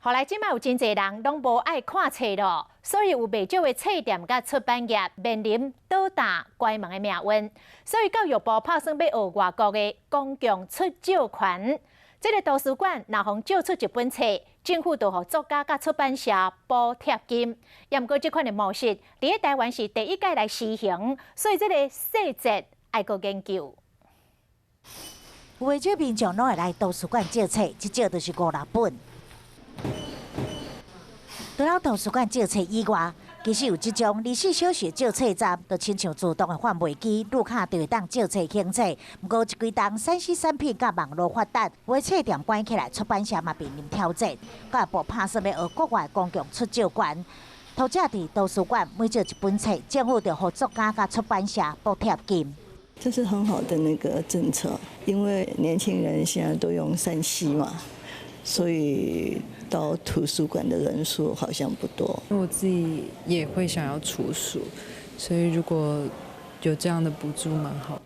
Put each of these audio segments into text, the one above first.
予來這擺有真濟人攏無愛看冊囉，所以有袂少的冊店佮出版業面臨倒彈關門的命運。所以教育部拍算欲學外國的公共出借權。這个圖書館若予借出一本冊，政府就予作家佮出版社補貼金。毋過這款的模式，佇咧台灣是第一擺來實行，所以這个細節愛閣研究。有袂少民眾攏會來圖書館借冊，一借就是五六本。除了圖書館借冊以外，其實有這種24小時借冊站，就親像自動的販賣機，入卡就會當借冊還冊。毋過這幾冬3C 產品佮網路發達，有的冊店關起來，出版社嘛面臨挑戰。教育部拍算欲學國外公共出借權，讀者佇圖書館每借一本冊，政府就予作家佮出版社補貼金。這是很好的那個政策，因為年輕人現在都用3C 嘛。所以到圖書館的人數好像不多。我自己也會想要出書，所以如果有這樣的補助，蠻好。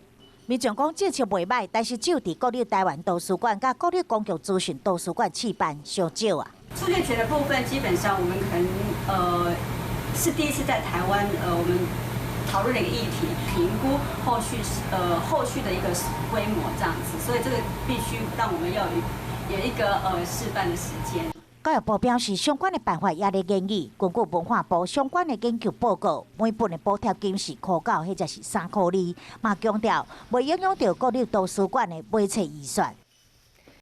民眾講政策袂䆀，但是只有佇國立臺灣圖書館佮國立公共資訊圖書館試辦，傷少啊。出借權的部分，基本上我們可能是第一次在台灣我們討論的一個議題，評估後續的一個規模這樣子，所以這個必須讓我們要有一個示範的時間。教育部表示，相關的辦法也咧研議，根據文化部相關的研究報告，每本的補貼金是塊九或者是3箍2，嘛強調袂影響著國立圖書館的買冊預算。